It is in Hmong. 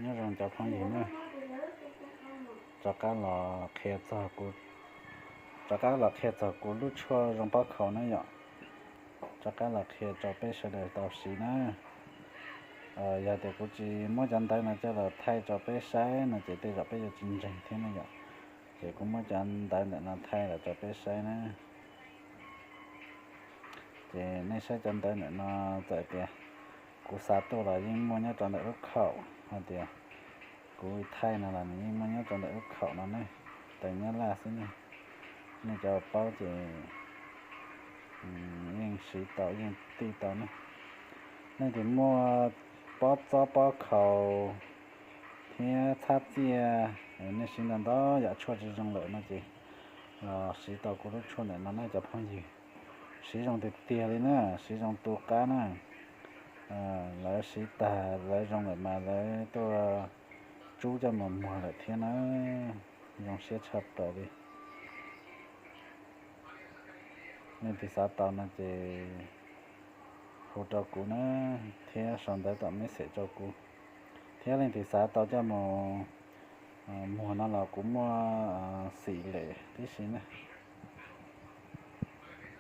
Nyob zoo cov phooj ywg na, rov qab los qhia txog kuv, rov qab los qhia txog kuv lub tshuaj zoo pob khaus na yom. Rov qab los qhia rau peb sawv daws tau siv na. Yog tias kuv tsis muab cov ntawv no coj los thaij rau peb saib no ces tej zaum peb yuav tsis ntseeg thiab na yom. Ces kuv muab cov ntawv ntawm no thaij los rau peb saib na. Ces nej saib cov ntawv ntawm no, txawm tias kuv xav tuaj los yeej muaj nyob rau ntawm lub khaum, hais tias kuv thaij no los nws yeej muaj nyob rau ntawm lub khaum no ne, teev Nyab Laj xwb ne. Nej cov paub ces yeej siv tau yeej tij tau ne. Nej tis muaj pob txob pob khaus thiab txhab txiaj, nej siv ntau ntau yam tshuaj tsis zoo lawm no ces los siv tau kuv lub tshuaj ntawm no na cov phooj ywg. Siv zoo tiag tiag li na, siv zoo tu qab na. Lawv siv tag lawv zoo lawm mas lawv tuaj tsub coj mus muag lawm thiab na. Zoo siab tshaj plaws li. Nej tis xav tau no ces hu rau kuv na, thiab sau ntawv tom message rau kuv. Thiab leej twg xav tau coj mus muag no los kuv muaj xim lem tib si na.